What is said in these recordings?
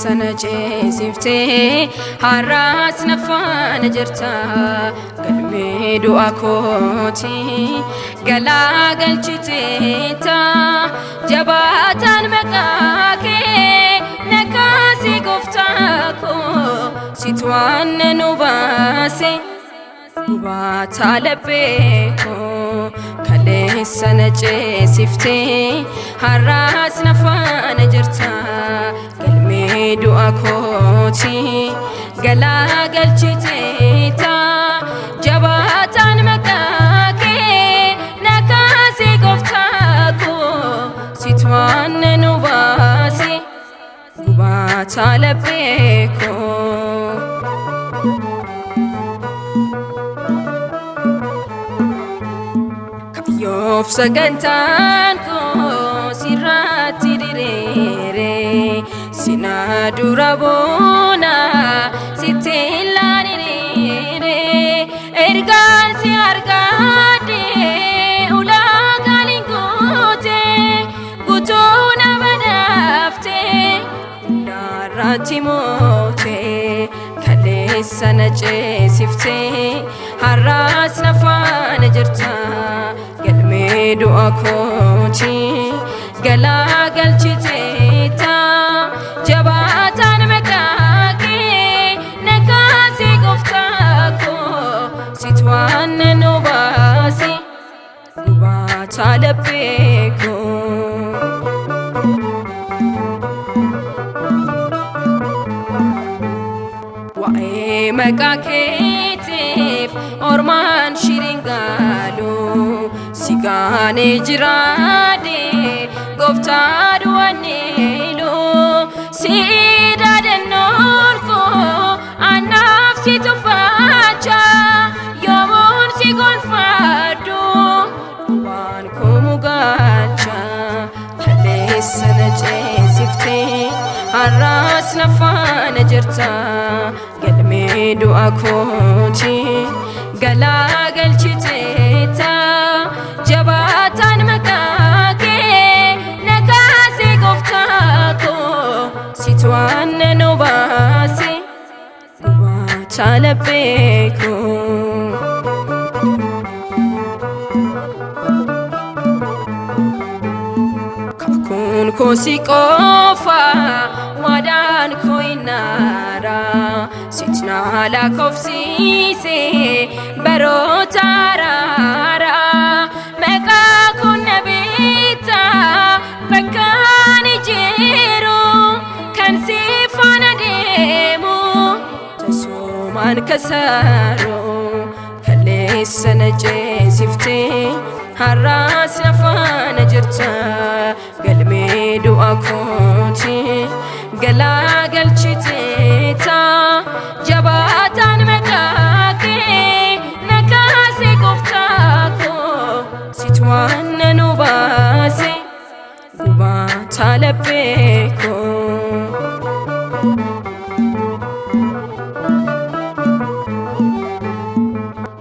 Kaleessa na ceesiftee har'aas na faana jirta. Galmee du'a kooti galaa galchiteeta. Jabaataan maqaa kee na kaase gooftaa koo, situ waan nu baase gubaataa laphee koo. Kaleessa na ceesiftee har'aas na faana jirta. Galmee du'a kooti galaa galchiteeta. Jabaataan maqaa kee na kaase gooftaa koo, situ waan nu baase gubaataa laphee koo. Kayyoof sagantaan koo sirratti diriire, sina dura boona sitti ilaaliriire. Ergaan si argadhe ulaagaaleen guute, guutuu na badhaafte, hundaarratti moote. Kaleessa na ceesiftee har'aas na faana jirta. Galmee du'a kooti galaa galchiteeta. Jabaataan maqaa kee na kaase gooftaa koo, situ waan nu baase gubaataa laphee koo. Waa'ee maqaa keetiif ormaan shiringaalu, si gaanee jiraade gooftaa du'aniilu. Si daadannoon koo anaaf si tuffacha, yoomuun si gonfadhu waan koo mugalcha. Kaleessa na ceesiftee har'aas na faana jirta. Galmee du'a kooti galaa galchiteeta. Jabaataan maqaa kee na kaase gooftaa koo, situ waan nu baase gubaataa laphee koo. Kakuun koo si qofa, waadaan koo innaara, situ na lakkoofsiise baroota araara. Maqaa kun na beekta bakka ani jiru, kan si faana deemu tasumaan kasaaru. Kaleessa na ceesiftee har'aas na faana jirta. Galmee du'a kooti galaa galchiteeta. Jabaataan maqaa kee na kaase gooftaa koo, situ waan nu baase gubaataa laphee koo.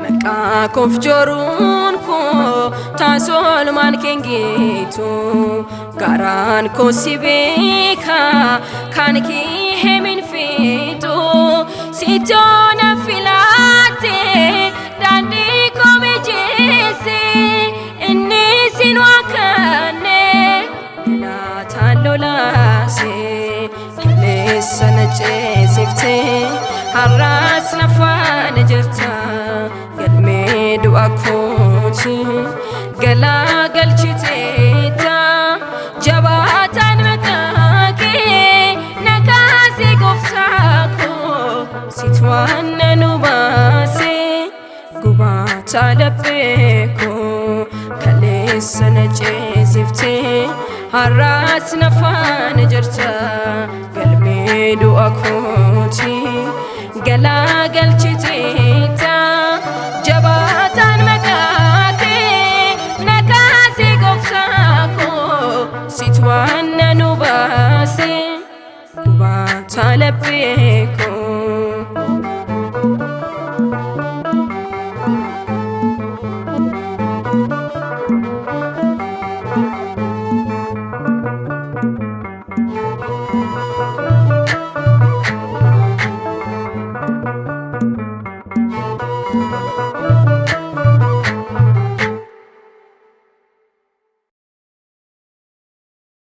Maqaa koof joruun koo taasolmaan kengeetu, garaan koo si beeka kan kee hemin feetu. Sitoo na filaate daandii koo mijeesse, inni sin waaqanne galaataan lolaase. Kaleessa na ceesiftee har'aas na faana jirta. Galmee du'a kooti galaa galchiteeta. Jabaataan maqaa kee na kaase gooftaa koo, situ waan nu baase gubaataa laphee koo. Kaleessa na ceesiftee har'aas na faana jirta. Galmee du'a kooti galaa galchiteeta. Jabaataan maqaa kee na kaase gooftaa koo, situ waan nu baase gubaataa laphee